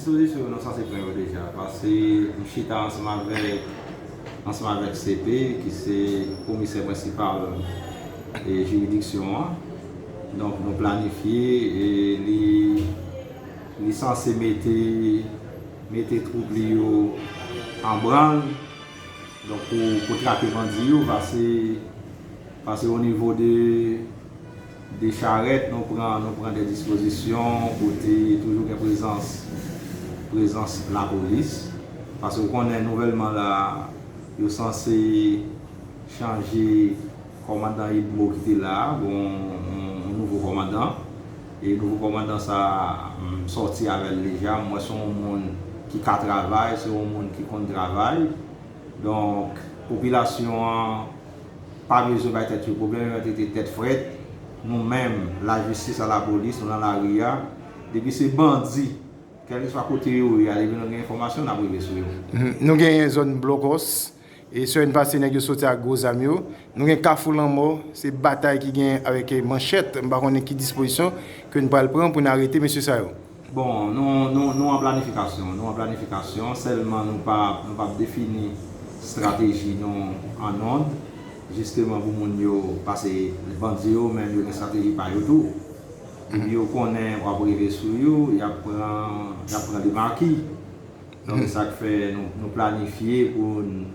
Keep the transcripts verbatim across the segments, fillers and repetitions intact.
Dispozisyon yo nou sanse pran yo deja, paske m chita ansanm avèk, ansanm avèk C P, ki se komisè prensipal e jiridiksyon an. Donk, nou planifye e li, li sanse mete, mete twoup li yo an branl. Donk, pou, pou trape bandi yo, paske, paske o nivo de, de charèt, nou pran, nou pran de dispozisyon kote toujou gen prezans, prezans lapolis. Paske ou konnen nouvèlman la, yo sanse chanje kòmandan Edmo ki te la a, bon, yon, yon nouvo kòmandan. E nouvo kòmandan sa a, m sòti avè l deja. M wè se yon moun ki ka travay, se yon moun ki konn travay. Donk, popilasyon an pa bezwen bay tèt yo pwoblèm, yo rete tèt frèt. Nou menm, lajistis a lapolis, nou nan lari a. Depi se bandi, kèlkeswa kote yo ye a, depi nou gen enfòmasyon, n ap rive sou yo. Mhm. Nou genyen zòn Blokòs, e semèn pase, nèg yo soti ak gwo zam yo. Nou gen Kafou Lanmò, se batay ki gen avèk manchèt. M pa konnen ki dispozisyon ke n pral pran pou n arete mesye sa yo. Bon, nou, nou, nou an planifikasyon, nou an planifikasyon, sèlman nou pa, nou p ap defini estrateji nou an nòd, jisteman pou moun yo, paske bandi yo menm yo gen estrateji pa yo tou. Epi yo konnen w ap rive sou yo, y ap pran, y ap pran le marquis. Donk, se sa k fè nou, nou planifye pou n,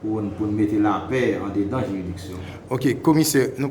pou n, pou n mete lapè andedan jiridiksyon. Ok, komisè, nou pral